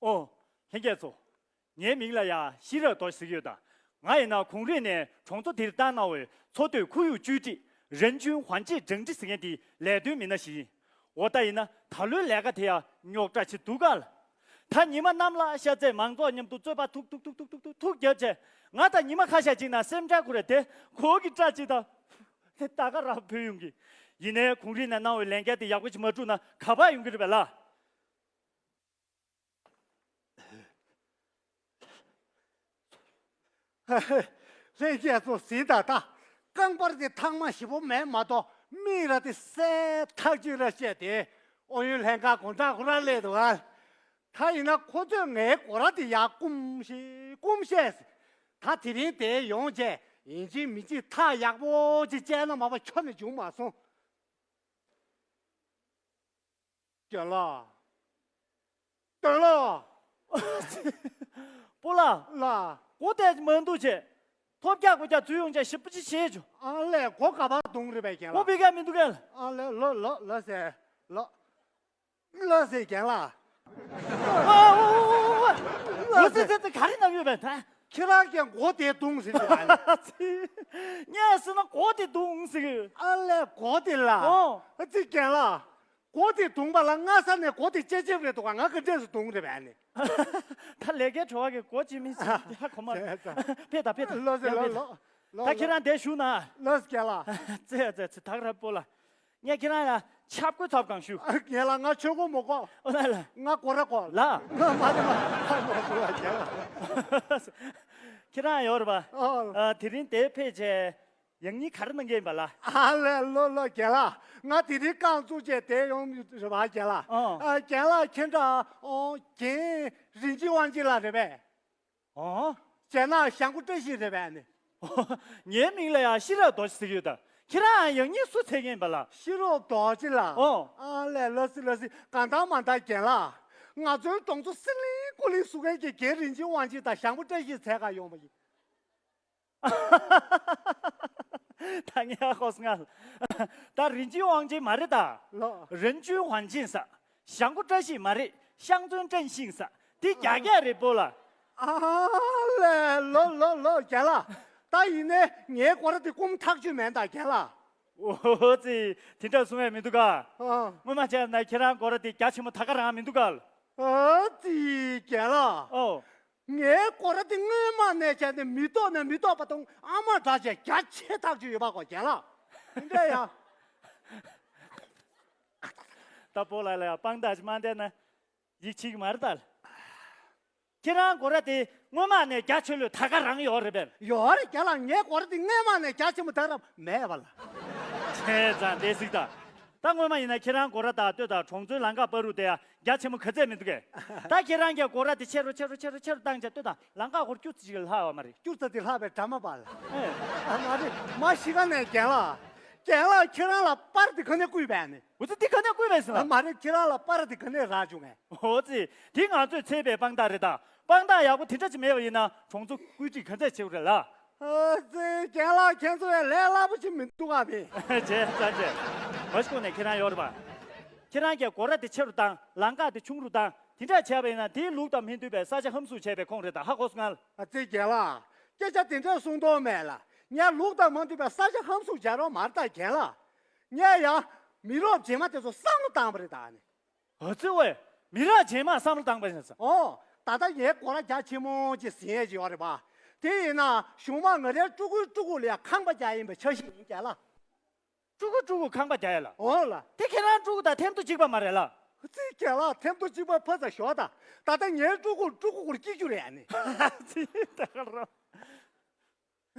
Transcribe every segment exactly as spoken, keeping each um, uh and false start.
ཨོ། ལྷན་རྒྱས་ཚོ། ངའི་མིང་ལ་ཡ་ཤེས་རབ་རྡོ་རྗེ་ཟེར་གྱི་ཡོད་ད། ང་ཡིན་ན་གོང་རིམ་ནས་གྲོང་ཚོ་འདིར་བཏང་གནང་བའི་འཚོ་སྡོད་ཁོར་ཡུག་བཅོས་སྒྲིག་རང་བྱུང་ཝང་ཅི་ཀྲང་ཀྲི་ཟེར་མཁན་དེའི་ལས་དོན་མི་སྣ་ཞིག་ཡིན། འོ་ད་ཡིན་ན་ད་ལོའི་ལས་ཀ་དེ་ཡ་རྙོག་དྲ་ཆེ་འདུག་ག་ལ། ད་ཉི་མ་གནམ་ལ་ཤར་ཚེ་མང་ཚོགས་མཉམ་དུ་རྩོད་པ་ཐུག་ཐུག་ཐུག་ཐུག་ཐུག་ཐུག་ཐུག་ཐུག་བརྒྱབ་བྱས། ང་ད་ཉི་མ་ཁ་ཤས་ཅིག་ན་སེམས་ཁྲལ་ཁུར་རེ་དེ་གོ་གི་སྐྲ་ཅིག་དང་། དེ་ད་ག་རང་བུད་ཡོང་གི། ཡིན་ནའི་གོང་རིམ་ནས་གནང་བའི་ལས་འགན་དེ་ཡག་པོ་ཅིག་མ་བསྒྲུབས་ན་ག་པར་ཡོང་གི་རེད་པས་ལ། ལྷན་རྒྱས་ཚོ་གཟིགས་དང་ད། རྐང་པར་དེ་ཐང་མ་ཞིབ་པོ་མེད་མ་གཏོགས་མིག་ར་དེ་གསལ་ཐག་ཆོད་ར་བཤད་དེ། ཨོ་ཡོན་ལྷན་ཁང་སྒོ་འགྲམ་ཁོ་རང་སླེབས་འདུག་ཨ། ད་ཡིན་ན་ཁོ་ཚོས་ངའི་སྒོ་ར་དེ་ཡར་སྐུམ་ཤེས་སྐུམ་ཤེས། ད་དེ་རིང་དེ་ཡོང་བྱས་ཡིན་གཅིག་མིན་གཅིག་ཐག་ཡག་པོ་ཅིག་བཅད་ན་མ་པ་ཁྱོན་ནས་འབྱུང་མ་སོང་། རྒན་ལགས། རྒན་ལགས། སྤོ་ལགས། ལགས། སྒོ་དེ་མ་འདུག་བྱས། ཐོབ་རྒྱག་སྒོ་རྒྱག་འཛུལ་ཡོང་བྱས་ཞིབ་པོ་ཅིག་བྱེད་ཆོག་ཨ་ལས་སྒོ་ག་པར་རྡུང་རེད་པས་རྒན་ལགས། སྒོ་ཕ་གིར་མི་འདུག་གས། ཨ་ལས་ལོ་ལོ་ལོ་ཟེར་ལོ། ལོ་ཟེར་རྒན་ལགས། ཨ་ཨོ་ཨོ་ཨོ་ཨོ། ལོ་ཟེར། ལོ་ཟེར་ཟེར་ཟེར་ག་རེ་གནང་ཡོད་པས་ད། ཁྱེད་རང་གིས་སྒོ་དེ་རྡུང་ཟེར་གྱི་ཨ་ནི། ངས་ཟེར་ན་སྒོ་དེ་རྡུང་ཟེར་གྱི། ཨ་ལས་སྒོ་དེ་ལ། ཨོ། ཨ་ཙི་རྒན་ལགས། སྒོ་དེ་རྡུང་པ་ལ་སྔ་ས་ནས་སྒོ་དེ་ཅེ་ཅེབ་རེད་འདུག་ག་ང་ག་འདྲས་སུ་རྡུང་རེད་པས་ཨ་ནི། ད་ལས་ཀའི་བྲོ་བ་གི་སྒོ་ཅི་མི་ཅི་ཧ་གོ་མ། བྱས་ཙང་། ཕེབས་དང་ཕེབས་དང་། ལོ་ཟེར་ཡ་ལོ་ཕེབས་དང་། ལོ་ལོ། ད་ཁྱེད་རང་འདིར་བཞུགས་ན། ལོ་ཟེར་རྒན་ལགས། ཙེ་ཡ་ཙེ་ཙེ་ད་ག་རང་སྤོ་ལགས། ངས་ཁྱེད་རང་ལ་ཆབ་གོས་ཚབ་གང་ཞུ། ངས་ལ་ང་ཆོས་གོས་མོ་གོ། ཨོ་ལ་ལ། ང་གོ་ར་གོ། ལ། ང་མ་རེད་མ་རེད་མ་རེད་ལ་རྒན་ལགས། ཁྱེད་རང་ཡོད་རེད་པ། ཨ། ཨ་དེ་རིང་དེ་ཕེབས་བྱས། ཡང་སྙིང་ག་རེ་གནང་གི་ཡིན་པ་ལ། ཨ་ལས་ལོ་ལོ་རྒན་ལགས། ང་དེ་རིང་རྐང་བཙུགས་བྱས་དེ་ཡོང་རེད་པ་རྒན་ལགས། ཨོ། ཨ་རྒན་ལགས་ཁྱེད་འདྲ་ཨོ་རྒན་རིན་ཆེན་དབང་ཆེན་ལགས་རེད་པས། ཨོ། བྱས་ན་ཞང་པོ་བཀྲ་ཤིས་རེད་པས་ནི། ངའི་མིང་ལ་ཡང་ཤེས་རབ་རྡོ་རྗེ་ཟེར་གྱི་ཡོད་ད། ཁྱེད་རང་ཡང་སྙིང་སུ་འཚོལ་གྱི་ཡིན་པ་ལ། ཤེས་རབ་རྡོ་རྗེ་ལགས། ཨོ། ཨ་ལས་ལ་སི་ལ་སི་གང་ལྟར་མ་ལྟར་རྒན་ལགས། ང་ཚོའི་གྲོང་ཚོ་སི་ལིང་ཀུ་ལིང་བཟོ་མཁན་གྱི་རྒན་རིན་ཆེན་དབང་ཆེན་དང་ཞང་པོ་བཀྲ་ཤིས་འཚོལ་ག་ཡོང་བ་ཡིན། ད་ངས་ཧ་གོ་སོང་ང་། ད་རིན་ཆེན་དབང་ཆེན་མ་རེད་ད། ལོ། རིན་ཆེན་དབང་ཆེན་ཟེར། ཞང་པོ་བཀྲ་ཤིས་མ་རེད། ཤང་ཙུན་ཀྲེང་ཤིང་ཟེར། དེ་རྒྱ་སྐད་རེད་པོ་ལ། ཨ་ལས་ལོ་ལོ་ལོ་རྒན་ལགས། ད་ཡིན་ནའི་ངའི་སྒོ་ར་དེ་སྐུམ་ཐག་ཆོད་མེད་ད་རྒན་ལགས། ཨོ་ཙི། དེ་འདྲ་གསུང་ཡ་མི་འདུག་ག་ཨ། སྔོན་མ་བྱས་ན་ཁྱེད་རང་སྒོ་ར་དེ་རྒྱ་ཆེན་པོ་ད་ག་རང་མི་འདུག་ག་ཨ་ཙི་རྒན་ལགས། ཨོ། ངའི་སྒོ་ར་དེ་སྔོན་མ་ནས་བྱས་ནས་མི་ཐོག་ནས་མི་ཐོག་པ་དང་ཨ་མ་འདྲ་བྱས་རྒྱ་ཆེ་ཐག་ཆོད་ཡོད་པ་གོ་རྒན་ལགས། དེ་འདྲ་ཡ། ད་སྤོ་ལགས་ལ་ཡ་དཔང་རྟགས་ཅིག་མ་བསྟན་ན་ཡིད་ཆེས་ཀྱི་མ་རེད་ད། ཁྱེད་རང་སྒོ་ར་དེ་སྔོན་མ་ནས་རྒྱ་ཆེ་ལོས་ད་ག་རང་ཡོད་རེད་པས། ཡོད་རེད་རྒན་ལགས། ངའི་སྒོ་ར་དེ་སྔོན་མ་ནས་རྒྱ་ཆེན་པོ་ད་རང་མེད་པ་ལ། བྱས་ཙང་དེ་གཟིགས་དང་། ད་སྔོན་མ་ཡིན་ན་ཁྱེད་རང་སྒོ་ར་དང་ལྟོས་དང་གྲོང་ཚོའི་ལམ་ཁ་བར་དུ་དེ་ཡང་རྒྱ་ཆེན་པོ་ག་ཚད་མི་འདུག་གས། ད་ཁྱེད་རང་གིས་སྒོ་ར་དེ་ཆེ་རུ་ཆེ་རུ་ཆེ་རུ་ཆེ་རུ་བཏང་བྱས་ལྟོས་དང་ལམ་ཁ་སྐོར་སྐྱུར་ཙམ་ཞིག་ལྷག་ཡོད་མ་རེད། སྐྱུར་ཙམ་དེ་ལྷག་པའི་གྲ་མ་པ་ལ། ཨེ། ཨ་མ་རེད། མ་གཞི་ག་ནས་རྒན་ལགས། རྒན་ལགས་ཁྱེད་རང་ལ་པར་དེ་ག་ནས་བརྐུས་པས་ནི། འོ་ཙི། འདི་ག་ནས་བརྐུས་པས་ཟེར་ལ། མ་རེད། ཁྱེད་རང་ལ་པར་དེ་ག་ནས་རག་བྱུང་ངས། འོ་ཙི། འདི་ང་ཚོས་འཚོལ་བའི་དཔང་རྟགས་རེད་ད། དཔང་རྟགས་ཡག་པོ་དེ་འདྲ་ཅིག་མེད་པ་ཡིན་ན་གྲོང་ཚོ་བཀོད་སྒྲིག་ག་ཚད་བྱེད་དགོས་རེད་ལ། ཨ་ཙི། རྒན་ལགས་ཁྱེད་ཚོ་ཡང་ལས་སླ་པོ་ཅིག་མི་འདུག་ག་མི། བྱས་ཙང་བྱས། མ་གཞི་ཁོ་ནས་ཁྱེད་རང་ཡོད་རེད་པ། ཁྱེད་རང་གིས་སྒོ་ར་དེ་ཆེ་རུ་བཏང་། ལམ་ཁ་དེ་ཆུང་རུ་བཏང་། དེ་འདྲ་བྱས་པ་ཡིན་ན་དེའི་ལུགས་དང་མི་མཐུན་པའི་ས་ཆ་ཧམ་བཟུང་བྱས་པའི་ཁོངས་རེད་ད། ཧ་གོ་སོང་ང་། ཨ་ཙི་རྒན་ལགས། སྐད་ཆ་དེ་འདྲ་གསུང་དོན་མེད་ལ། ངས་ལུགས་དང་མ་མཐུན་པའི་ས་ཆ་ཧམ་བཟུང་བྱས་རོགས་མ་རེད་ད་རྒན་ལགས། ངས་ཡང་མི་རབས་རྗེས་མ་དེ་ཚོ་བསམ་བློ་བཏང་བ་རེད་ད་ནི། ཨ་ཙི་ཝེ། མི་རབས་རྗེས་མ་བསམ་བློ་བཏང་པ་ཡིན་ཙང་། ཨོ། ད་ལྟ་ངའི་སྒོ་ར་རྒྱ་ཆེན་མོ་ཅིག་ཟིན་ཡས་ཅིག་ཡོད་རེད་པ། དེ་ཡིན་ན་གཞུག་མ་ང་རའི་ཕྲུ་གུའི་ཕྲུ་གུ་ལ་ཡང་ཁང་པ་རྒྱག་ཡིན་པའི་འཆར་གཞི་ཡིན་རྒན་ལགས། ཕྲུ་གུ་ཕྲུ་གུ་ཁང་པ་རྒྱག་ཡ་ལ། འོ་ལ། དེ་ཁྱེད་རང་ཕྲུ་གུ་དང་ཐེམ་ཐོ་གཅིག་པ་མ་རེད་ལ། ཙི་རྒན་ལགས། ཐེམ་ཐོ་གཅིག་པ་ཕ་ཙམ་ཞོག་ད། ད་ལྟ་ངའི་ཕྲུ་གུར་ཕྲུ་གུ་སྐོར་སྐྱེ་རྒྱུ་རེད་ཨ་ནི། ཙི་ད་ག་རང་།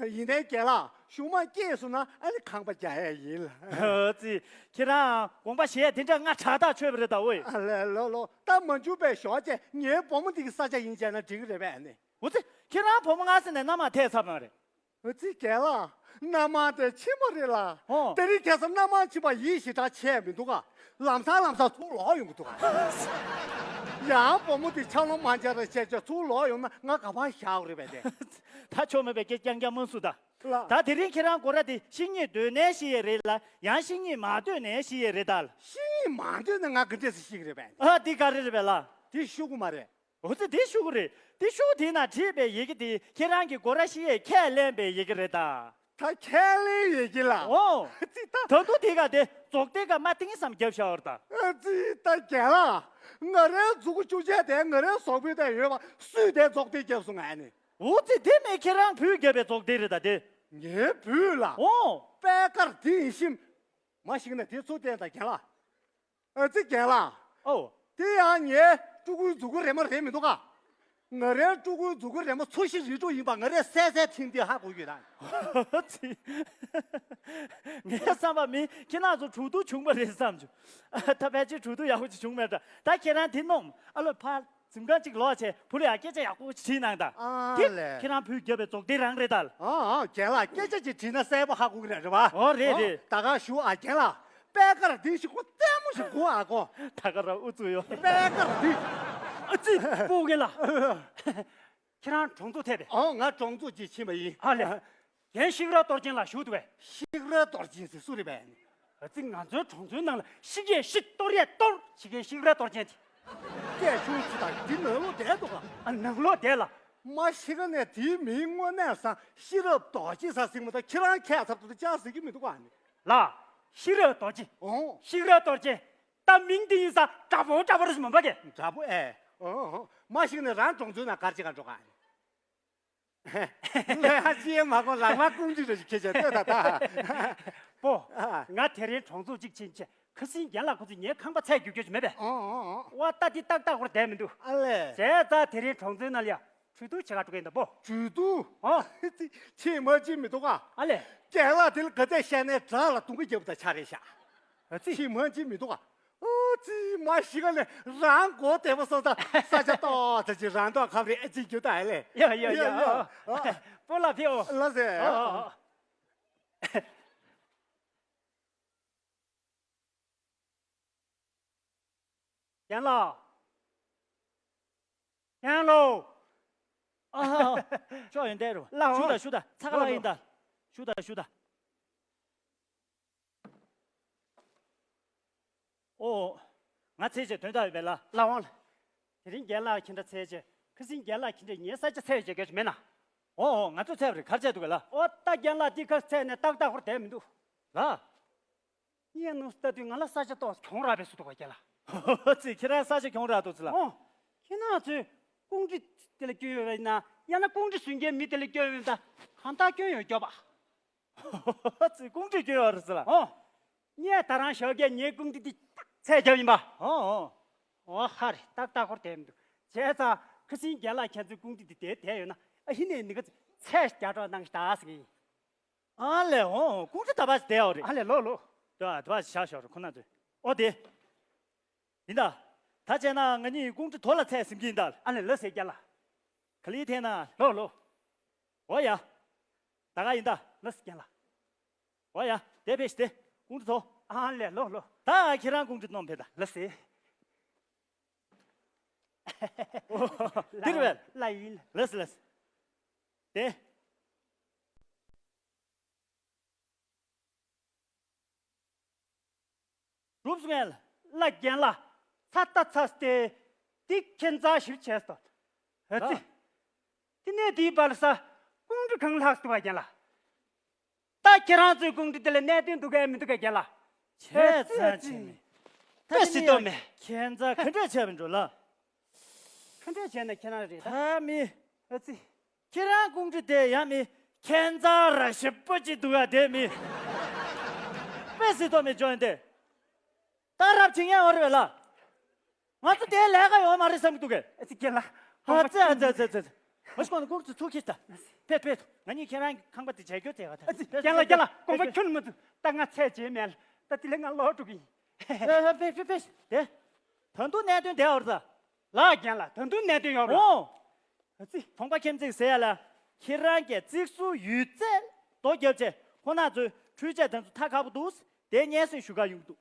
ཡིན་ནའི་རྒན་ལགས། གཞུག་མ་སྐྱེས་སོང་ན་ཨ་ནི་ཁང་པ་རྒྱག་ཡ་ཡིན་ལ། ཙི། ཁྱེད་རང་དགོངས་པ་བཞེས་དེ་འདྲ་སྔ་དྲགས་ཐག་ཆོད་པ་རེད་ད་ཝེ། ཨ་ལས་ལོ་ལོ། ད་མ་འཇུག་པའི་ཞོག་ཅེ། ངའི་བུ་མོ་འདི་གི་ས་ཆ་ཡིན་བྱས་ན་འགྲིག་གི་རེད་པས་ཨ་ནི། འོ་ཙི། ཁྱེད་རང་བུ་མོ་སྔ་ས་ནས་མནའ་མར་ཐད་ཚར་བ་རེད། ཨ་ཙི་རྒན་ལགས། མནའ་མ་དེ་ཕྱི་མ་རེད་ལ། ཨོ། དེ་རིང་ཁ་སང་མནའ་མ་ཕྱི་མ་ཡིན་ཞེ་དྲག་བྱས་མི་འདུག་ག་ལམ་སང་ལམ་སང་ཚུར་ལོག་ཡོང་གི་འདུག་ག་ཡང་བུ་མོ་དེ་ཆགས་ལོང་མ་འཇལ་ར་བྱས་བྱས་ཚུར་ལོག་ཡོང་ན་ང་ག་པར་བཞག་དགོས་རེད་པས་དེ། ད་ཆོ་མེད་པའི་སྐད་རྐྱང་རྐྱང་མ་གསུང་ད། ལགས། ད་དེ་རིང་ཁྱེད་རང་སྒོ་ར་དེ་བཤིག་སྙིང་འདོད་ནས་བཤིག་ཡས་རེད་ལ། ཡང་བཤིག་སྙིང་མ་འདོད་ནས་བཤིག་ཡས་རེད་ད། བཤིག་སྙིང་མ་འདོད་ན་ང་ག་འདྲས་སེ་བཤིག་གི་རེད་པས། ཨ། འདི་ག་རེ་རེད་པས་ལགས། དེ་ཤོག་གུ་མ་རེད། འོ་ཙི་དེ་ཤོག་གུ་རེད། དེ་ཤོག་གུ་དེའི་ནང་བྲིས་པའི་ཡི་གེ་དེ་ཁྱེད་རང་གི་སྒོ་ར་ཤི་ཡས་ཁས་ལེན་པའི་ཡི་གེ་རེད་ད། ད་ཁས་ལེན་ཡི་གེ་ལ། ཨོ། ཙི་ད། ད་དུང་དེ་ག་དེ་རྫོགས་ལྡན་ག་མ་ཏིང་སམ་བརྒྱབ་བཞག་པ་རེད་ད། ཨ་ཙི་ད་རྒན་ལགས། ང་རའི་མཛུ་གུ་བཅུ་ཆ་དེ་ང་རའི་ཟོག་པོའི་སྟེང་ཡོད་པ་སུས་དེ་རྫོགས་ལྡན་བརྒྱབ་སོང་ང་ནི། འོ་ཙི་དེ་མེད་ཁྱེད་རང་བུས་བརྒྱབ་པའི་རྫོགས་ལྡན་རེད་ད་དེ། ངའི་བུས་ལ། ཨོ། པད་དཀར་དེ་ཡིན་ཤིམ། མ་ཤིག་ན་དེ་ཚུར་བསྟན་དང་རྒན་ལགས། ཨ་ཙི་རྒན་ལགས། ཨོ། དེ་ཡང་ངའི་ཕྲུ་གུའི་མཛུ་གུ་རེ་མ་རེད་མི་འདུག་ག། ང་རའི་ཕྲུ་གུའི་མཛུ་གུ་རེ་མ་ཚོ་ཤི་རི་ཕྲུག་ཡིན་པ་ང་རས་གསལ་གསལ་ཐིང་ཐིང་ཧ་གོ་གི་ཡོད་ད། ཨ་ཙི། ངའི་བསམ་པ་མི་ཁྱེད་རང་ཚོ་གྲོས་བསྡུར་བྱུང་བ་རེད་བསམ་བྱུང་། ད་ཕལ་ཆེར་གྲོས་བསྡུར་ཡག་པོ་ཅིག་བྱུང་མེད་འདྲ། ད་ཁྱེད་རང་དེ་སྣོམ་ཨ་ལོ་ཕར། གཟིམ་ཁང་གཅིག་ལོག་བྱས་བུ་ལ་ཡང་སྐད་ཆ་ཡག་པོ་ཞིག་དྲིས་གནང་དང་། ཨ་དེ་ལས། ཁྱེད་རང་བུས་བརྒྱབ་པའི་རྫོགས་ལྡན་རང་རེད་ད། ཨ་ཨ་རྒན་ལགས་སྐད་ཆ་ཅིག་དྲིས་ན་གསལ་པོ་ཧ་གོ་གི་རེད་རེད་བ། ཨོ་རེད་ཨོ་རེད། ད་ག་ཞུ་ཨ་རྒན་ལགས། པད་དཀར་འདི་ཞིག་གོ་ལྟད་མོ་ཞིག་གོ་ཨ་གོ། ད་ག་རང་ཨུ་ཚུགས་ཡོད། པད་དཀར་འདི། ཨ་ཙི་སྤུ་རྒན་ལགས། ཁྱེད་རང་གྲོང་ཚོ་ཐད་པས། ཨོ་ང་གྲོང་ཚོ་ཅིག་ཕྱིན་པ་ཡིན། ཨ་ལས། རྒན་ཤིག་ར་གཏོར་ཅན་ལགས་བཞུགས་འདུག་པས། ཤིག་ར་གཏོར་ཅན་ཟེར་སུ་རེད་པས། ཨ་ཙི་ང་ཚོའི་གྲོང་ཚོའི་ནང་ལ་ཤི་ཡས་ཤི་གཏོར་ཡས་གཏོར་ཤི་མཁན་ཤིག་ར་གཏོར་ཅན་དེ། སྐད་ཆུང་ཅིག་དང་འདི་ནང་ལོགས་བསྡད་འདུག་ག། ཨ་ནང་ལོགས་བསྡད་ལ། མ་ཤི་ཀ་ནས་དེའི་མིང་དངོས་གནས་སང་ཤེས་རབ་རྡོ་རྗེ་ཟེར་ཟིག་མ་གཏོགས་ཁྱེད་རང་ཁྱད་མཚར་དུ་ཅང་ཟེར་གི་མི་འདུག་ག་ནི། ལ། ཤེས་རབ་རྡོ་རྗེ། ཨོ། ཤིག་ར་གཏོར་ཅན། ད་མིང་འདི་ཡིན་ས་དྲག་པོ་དྲག་པོ་རེད་མ་པ་གས། དྲག་པོ་ཨེ། ཨོ་ཨོ། མ་ཤི་ཀ་ནས་རང་གྲོང་ཚོའི་ནང་གར་ཅི་ག་འགྲོ་ག་ནི། ལས་ཧ་ཅི་ཡེ་མ་གོ་ལག་མ་ཀུང་ཀྲི་རེ་ཞིག་ཁྱེད་ཅག་ལྟོས་ད་ད། པོ། ཨ། ང་དེ་རིང་གྲོང་ཚོ་གཅིག་ཕྱིན་ཆད་ཁ་སང་རྒན་ལགས་ཁོ་ཚོས་ངའི་ཁང་པ་ཚད་རྒྱུག་རྒྱུ་ཞིག་མེད་པས། ཨོ་ཨོ་ཨོ། ཝ་ད་འདི་ཏག་ཏག་ཧོར་བསྡད་མི་འདུག། ཨ་ལས། བྱས་ཙང་དེ་རིང་གྲོང་ཚོའི་ནང་ལ་ཡ་གྲོས་བསྡུར་བྱེད་ག་འགྲོ་གི་ཡིན་ད་པོ། གྲོས་བསྡུར། ཨོ། ཁྱེད་མ་ཅི་མི་འདུག་ག། ཨ་ལས། རྒན་ལགས་དེ་ལ་ག་ཚད་བཤད་ནས་བྲག་ལ་དུང་གི་རྒྱབ་ད་ཆ་རེད་ཤག། ཨ་ཙི། ཁྱེད་མ་ཅི་མི་འདུག་ག། ཨོ་ཙི་མ་ཤི་ཀ་ནས་རང་མགོ་བདེ་པོ་སོང་ཙང་ས་ཆ་ཏོག་ཙམ་ཅིག་རང་ཐོག་ཁ་རེ་ཨེ་ཅིག་རྒྱུ་ད་ཨེ་ལས། ཡ་ཡ་ཡ། ཡ་ཡ། ཨ། པོ་ལ་ཕེ་ཨོ། ལ་ཟེ། ཨ་ཨ་ཨ། རྒན་ལགས། རྒན་ལགས། ཨ་ཧ་ཧ། ཅོག་ཡོན་ཏན་རུ། ལགས་འོང་། ཞུ་ད་ཞུ་ད་ཚ་ག་ལ་ཡིན་ད། ཞུ་ད་ཞུ་ད། ཨོ། ང་ཚེ་ཆེ་དོན་དག་ཡོད་པས་ལ། ལགས་འོང་ལ། དེ་རིང་རྒན་ལགས་ཁྱེད་འདྲ་ཚེ་ཆེ། ཁ་སང་རྒན་ལགས་ཁྱེད་འདྲ་ངའི་ས་ཆ་ཚད་ཡོད་རྒྱུ་མེད་ན། ཨོ་ཨོ་ང་ཚོ་ཚད་པ་རེད་གར་ཚད་འདུག་གས་ལ། ཨོ་ད་རྒན་ལགས་འདི་ཁ་ཚད་ནས་ཏག་ཏག་ཧོར་བསྡད་མི་འདུག་ལ། ངས་ནུ་ལྟ་དུས་ང་ལ་ས་ཆ་ཏོག་གྱོང་རག་པའི་སུ་འདུག་ག་རྒན་ལགས། ཨོ་ཙི་ཁྱེད་རང་ས་ཆ་གྱོང་རག་འདུག་ཙི་ལ། ཨོ། ཁྱེད་རང་ཚོས་ཀུང་ཀྲི་དེ་ལ་སྐྱོན་ཡོད་པ་ཡིན་ན་ཡང་ན་ཀུང་ཀྲི་བཟོས་མཁན་མི་དེ་ལ་སྐྱོན་ཡོད་པ་ཡིན་ད་གང་ལྟར་སྐྱོན་ཡོད་རྒྱོབ་པ། ཙི་ཀུང་ཀྲི་སྐྱོན་ཡོད་རེད་ཙི་ལ། ཨོ། ངས་ད་རང་ཞོགས་ཀས་ངའི་ཀུང་ཀྲི་འདི་ཚད་རྒྱབ་ཡིན་པ། ཨོ་ཨོ། ཨོ་ཧ་རེ་ཏག་ཏག་ཧོར་དེ་མི་འདུག་བྱས་ཙང་ཁ་སང་རྒན་ལགས་ཁྱེད་ཚོའི་ཀུང་ཀྲི་འདི་དེ་བསྡད་ཡོད་ན་ཨ་ཧི་ནས་ནི་ག་ཚད་རྒྱ་སྒྲོག་གནང་ཞིག་ད་ཟེར་གི་ཡིན། ཨ་ལས་ཨོ་ཨོ་ཀུང་ཀྲི་ད་བ་ཞིག་བསྡད་ཡོད་རེད། ཨ་ལས་ལོ་ལོ། ད་ད་བ་ཞིག་བཞག་ཞོག་རེད་ཁོ་ན་ཚོས། ཨོ་དེ། ཡིན་ད། ད་བྱས་ན་ང་གཉིས་ཀུང་ཀྲི་དོ་ལ་ཚད་ཟིན་གྱི་ཡིན་ད། ཨ་ལས་ལོ་ཟེར་རྒྱ་ལ། ག་ལི་ཐེན་ན། ལོ་ལོ། ཨོ་ཡ། ད་ག་ཡིན་ད། ལོ་ཟེར་རྒྱ་ལ། ཨོ་ཡ། དེ་ཕེ་ཤི་དེ། ཀུང་ཀྲི་དོ། ཨ་ལས་ལོ་ལོ། ད་ཁྱེད་རང་ཀུང་ཀྲི་སྣོམ་ཕེ་ད། ལོ་ཟེར། ཨོ། དེ་རེད་པས། ལ་ཡིན། ལོ་ཟེར་ལོ་ཟེར། དེ། གྲུབ་སོང་ངས། ལ་རྒན་ལགས། ཚ་ལྟ་ཚ་སྟེ། འདི་ཁྱད་མཚར་ཞིབ་བྱས་སོ། ཨ་ཙི། ཨ། དེ་ནས་དེའི་བར་ས་ཀུང་ཀྲི་གང་ལྷག་སྟེ་བ་རྒན་ལགས། ད་ཁྱེད་རང་ཚོའི་ཀུང་ཀྲི་དེ་ལ་གནད་དོན་འདུག་གས་མི་འདུག་གས་རྒན་ལགས། བྱས་ཙང་བྱས་མེད། ད་དཔེ་སྲིད་དོ་མེད། ཁྱད་མཚར་ག་འདྲས་བྱས་པ་འགྲོ་ལ། ག་འདྲས་བྱས་ན་ཁྱེད་རང་རེད་ད། ད་མི། ཨ་ཙི། ཁྱེད་རང་ཀུང་ཀྲི་དེ་ཡང་མི་ཁྱད་མཚར་ར་ཞིབ་པོ་ཅིག་འདུག་ཡ་དེ་མི། དཔེ་སྲིད་དོ་མི་ཅོན་ཏེ། ད་རབ་བྱིང་ཡ་ཡོད་རེད་པས་ལ། ང་ཚོ་དེ་ལས་ཀ་ཡོད་མ་རེད་བསམ་གྱི་འདུག་གས། ཨ་ཙི་རྒན་ལགས། ཨ་ཙི་ཨ་ཙི་ཨ་ཙི་ཨ་ཙི། མ་གཞི་ཁོང་ནི་ཀུང་ཀྲི་ཚུར་ཁྱེར་ད། ཕེབས་ཕེབས། ང་གཉིས་ཁྱེད་རང་གི་ཁང་པ་དེ་བྱས་རྒྱུ་དེ་ག་ད། ཨ་ཙི་རྒན་ལགས་རྒན་ལགས་དགོངས་པ་ཁྱོན་མ་ཚོམ། ད་ང་ཚད་བྱེད་མེད་ལ། ད་དེ་ལས་ང་ལོག་འགྲོ་གི་ཡིན། ཕེབས་ཕེབས་ཕེབས་ཕེབས། དེ། ད་དུང་གནད་དོན་དེ་ཡོད་རེད་ད། ལགས་རྒན་ལགས་ད་དུང་གནད་དོན་ཡོད་རེད། ཨོ། ཨ་ཙི། ཁོང་པ་ཁྱིམ་མཚེས་ཟེར་ཡ་ལ། ཁྱེད་རང་གིས་རྩིག་ཟུར་ཡོད་ཚད་རྡོ་བརྒྱབ་བྱས་ཁོ་ན་ཚོའི་འཕྲུལ་ཆས་དེ་ཚོ་ཐག་ཁ་པོ་འདུག་དེ་སྙན་སེང་ཞུ་ག་ཡོང་གི་འདུག་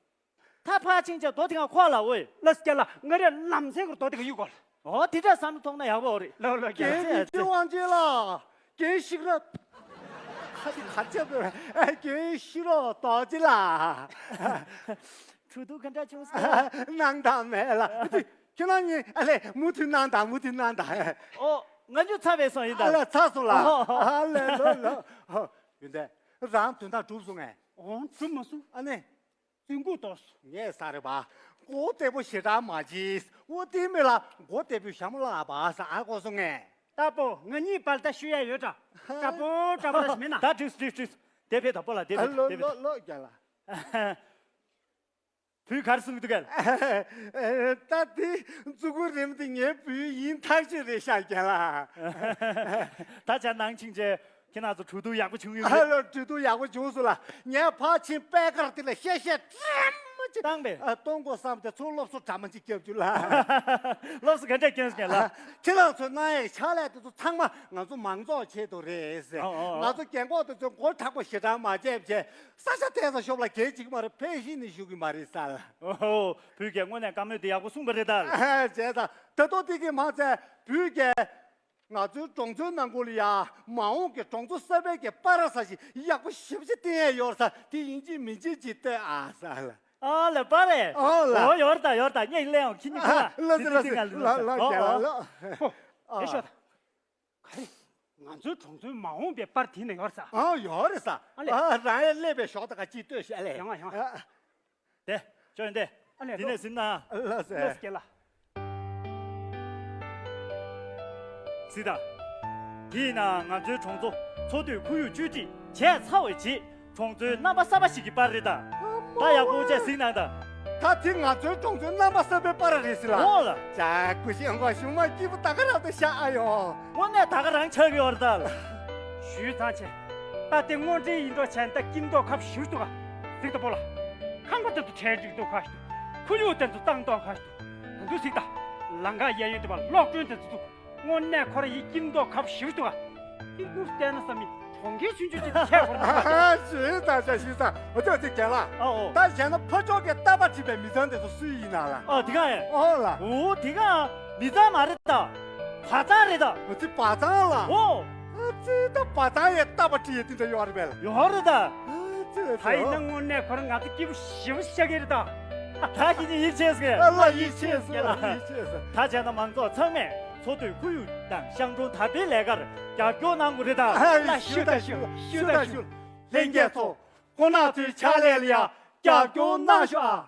ད་ཕར་ཕྱིན་བྱས་རྡོ་དེ་ག་ཁོག་ལ་འོས། ལགས་རྒན་ལགས་ང་རས་ལམ་སེང་གི་རྡོ་དེ་ག་གཡུག་གོ། ཨོ་དེ་འདྲ་བསམ་བློ་ཐོངས་ན་ཡག་པོ་རེད། ལོ་ལོ་རྒན། རྒན་ཡ་ཡ་ཡ། དབང་ཆེན་ལགས། རྒན་ཤིག་ར། ཁ་དེ་གར་ཆགས་པས། རྒན་ཤིག་རོགས་རྡོ་རྗེ་ལགས། ཁྲུ་དུ་ག་འདྲ་བྱུང་སོང་། སྣང་དག་མེད་ལ། ཁྱེད་རང་གཉིས་ཨ་ལས་མུ་མཐུད་གནང་དང་། མུ་མཐུད་གནང་དང་། ཨོ། ང་རྒྱུ་ཚར་བས་སོང་ཡིན་ཨ་ད། ལས་ཚར་སོང་ལ། ཨོ། ཨ་ལས་ལོ་ལོ། ཨོ། ཡོན་ཏན། རང་དོན་དག་གྲུབ་སོང་ངས། ཨོ་གྲུབ་མ་སོང་། ཨ་ནི། བཙུན་སྐུ་ཏོག་སོང་། ངས་ས་རེད་པ། མགོ་བདེ་པོ་ཞེ་དྲག་མ་བྱེད། འོ་དེ་མེད་ལ་མགོ་བདེ་པོའི་ཞྭ་མོ་ལ་བ་ས་ཨ་གོ་སོང་ངས། ཏ་པོ་ང་གཉིས་བར་ད་ཤོད་ཡ་ཡོད་འདྲ། ཏྲ་པོ་ཏྲ་པོ་ར་མེད་ན། ད་འགྲིགས་འགྲིགས་འགྲིགས། དེ་ཕེ་ད་པོ་ལ་དེ་ཨ་ཕེ་ལོ་དེ་ཕེ། ལོ་ལོ་རྒྱ་ལ། བུས་ག་རེ་གསུང་གི་འདུག་གས། ད་དེ་མཛུ་གུ་རིང་དེ་ངའི་བུ་ཡིན་ཐག་ཆོད་རེད་ཤག་རྒན་ལགས། ད་ཆ་ནང་ཕྱིན་རྗེས་ཁྱེད་རང་ཚོ་གྲོས་བསྡུར་ཡག་པོ་བྱུང་ཡོད་ཨ་རེད། ལོ་གྲོས་བསྡུར་ཡག་པོ་བྱུང་སོང་ལ། ངས་ཕར་ཕྱིན་པད་དཀར་དེ་ལ་བཤད་བཤད་ཙམ་མ་ཅིག་བཏང་པས། ཨ། གཏོང་དགོས་བསམ་སྟེ་ཚུར་སློབ་གསོ་འདྲ་མ་ཅིག་བརྒྱབ་རྒྱུ་ལ། སློབ་གསོ་ག་འདྲས་སྐྱོན་སོང་ལ། ཁྱེད་རང་ཚོས་གནང་ཡག་ཕྱག་ལས་དེ་ཚོ་ཚང་མ་ང་ཚོ་མང་ཚོགས་ཆེད་དུ་རེད་ཟེར། ཨོ་ཨོ་ཨོ། ང་ཚོ་རྒན་གོག་དེ་ཚོས་མགོ་མཁྲེགས་པོ་ཞེ་དྲག་མ་བྱས་བྱས། ས་ཆ་དེ་ཚོ་ཤོབ་ལ་གད་ཅིག་མ་རེད། ཕལ་ཤིན་ནས་ཞུ་གི་མ་རེད་ས་ལ། ཨོ་ཧོ། བུས་ཀྱིས་དངོས་གནས་བཀའ་མོལ་དེ་ཡག་པོ་གསུངས་པ་རེད་ད། བྱས་ད། ད་དུང་དེ་གི་མ་ཚད་བུས་ཀྱིས་ང་ཚོའི་གྲོང་ཚོའི་ནང་ཁུལ་ལ་ཡ་མ་འོངས་ཀྱི་གྲོང་ཚོ་གསར་པའི་གི་པར་ས་ཞིག་ཡག་པོ་ཞེ་པོ་ཅིག་བསྟན་ཡས་ཡོད་ས་དེ་ཡིན་གཅིག་མིན་གཅིག་ཅིག་ལྟོས་ཨ་ས་ལ། ཨ་ལ་པར་རེད། ཨོ་ལ། ཨོ་ཡོད་རེད་ད་ཡོད་རེད་ད། ངས་ལས་ཡང་ཁྱི་གཉིས་ཨ་ཁ་ལ་ཟེར་ལ་ཟེར་ལ་ལ་ལ་ལ་ལ། ཨོ་ཨོ། ཨོ་ཨེ་ཤོད་ད། ག་རེ། ང་ཚོའི་གྲོང་ཚོའི་མ་འོངས་པའི་པར་དེ་ན་ཡོད་རེད་ས། ཨང་ཡོད་རེད་ས། ཨ་ལས། ཨ་རང་ཡང་སླེབས་པའི་ཞོགས་ད་ག་ཅིག་ལྟོས་ཤག་ཨ་ལས། ཡང་ཡང་། ཨ། དེ། ཅོ་ཡོན་ཏན། ཨ་ལས། དེ་ནས་ཟིན་ན། ལ་ཟེར། ལ་སྐྱེ་ལ། ཟིན་ད། དེ་ཡིན་ན་ང་ཚོའི་གྲོང་ཚོ་འཚོ་སྡོད་ཁོར་ཡུག་བཅོས་སྒྲིག་བྱས་ཚར་བའི་རྗེས། གྲོང་ཚོའི་རྣམ་པ་གསར་པ་ཞིག་གི་པར་རེད་ད། ད་ཡག་པོ་བྱས་གཟིགས་གནང་ད། ད་དེ་ང་ཚོའི་གྲོང་ཚོའི་རྣམ་པ་གསར་པའི་པར་རེད་ཟེར་ལ། འོ་ལ། ཅག་གུ་ཤེས་འགོ་ཞུ་མ་སྐྱིད་པོ་ད་ག་རང་དུ་ཤག་ཨ་ཡོ། དངོས་གནས་ད་ག་རང་ཆགས་ཀྱི་ཡོད་རེད་ད། ཞུས་ཚང་ཆེ། ད་དེ་དངོས་འབྲེལ་ཡིན་མདོག་བྱས་ད་སྐྱིད་མདོག་ཁ་པོ་ཞེ་པོ་འདུག་ག་གཟིགས་ད་པོ་ལ། ཁང་པ་དེ་ཚོ་གྲལ་སྒྲིག་མདོག་ཁ་ཞིག་འདུག་ཁོར་ཡུག་དེ་ཚོ་བཏང་མདོག་ཁ་ཞིག་འདུག་ད་དུང་གཟིགས་ད། ལམ་ཁ་གཡས་གཡོན་དེ་པར་གློག་སྒྲོན་དེ་ཚོ་འདུག་དངོས་གནས་ཁོ་རང་ཡིན་སྐྱིད་མདོག་ཁ་པོ་ཞེ་པོ་འདུག་ག་དེ་ཀུན་བལྟས་ན་བསམ་མི་གྲོང་ཁྱེར་ཆུང་ཆུང་ཅིག་ཏུ་ཁྱད་ཁོ་རང་འདུག་ག་ཞུས་ད་ཅག་ཞུས་ད། འོ་ཙི་ཙི་རྒན་ལགས། ཨ་ཨོ། ད་བྱས་ན་ཕ་ཕྱོགས་ཀྱི་རྟ་པ་བྲིས་པའི་མི་ཚང་དེ་ཚོ་སུའི་ཡིན་ན་ལ། ཨ་དེ་ག་ཨེ། ཨོ་ལ། འོ་དེ་ག་མི་ཚང་མ་རེད་ད། བ་ཚང་རེད་ད། འོ་ཙི་བ་ཚང་ལ། ཨོ། ཨ་ཙི་ད་བ་ཚང་ཡི་རྟ་པ་བྲིས་ཡི་དེ་འདྲ་ཡོད་རེད་པས་ལ། ཡོད་རེད་ད། ཨ་ཙི་ད་ཡིན་ན་དངོས་གནས་ཁོ་རང་ང་ཚོ་སྐྱིད་པོ་ཞེ་པོ་ཤ་གི་རེད་ད། ད་ཁྱེད་ཀྱིས་ཡིད་ཆེས་སོང་ངས། ཨ་ལ་ཡིད་ཆེས་སོང་ལ་ཡིད་ཆེས་སོང་། ད་བྱས་ན་མང་ཚོགས་ཚང་མས་འཚོ་སྡོད་ཁོར་ཡུག་དང་ཤང་གྲོང་དར་སྤེལ་ལས་ཀར་རྒྱབ་སྐྱོར་གནང་དགོས་རེད་ད། ཨ་ལ་ཞུ་ད་ཞུ་ཞུ་ད་ཞུ། ལྷན་རྒྱས་ཚོ། ཁོང་རྣམ་ཚོའི་ཕྱག་ལས་ལ་ཡང་རྒྱབ་སྐྱོར་གནང་ཤོག་ཨ།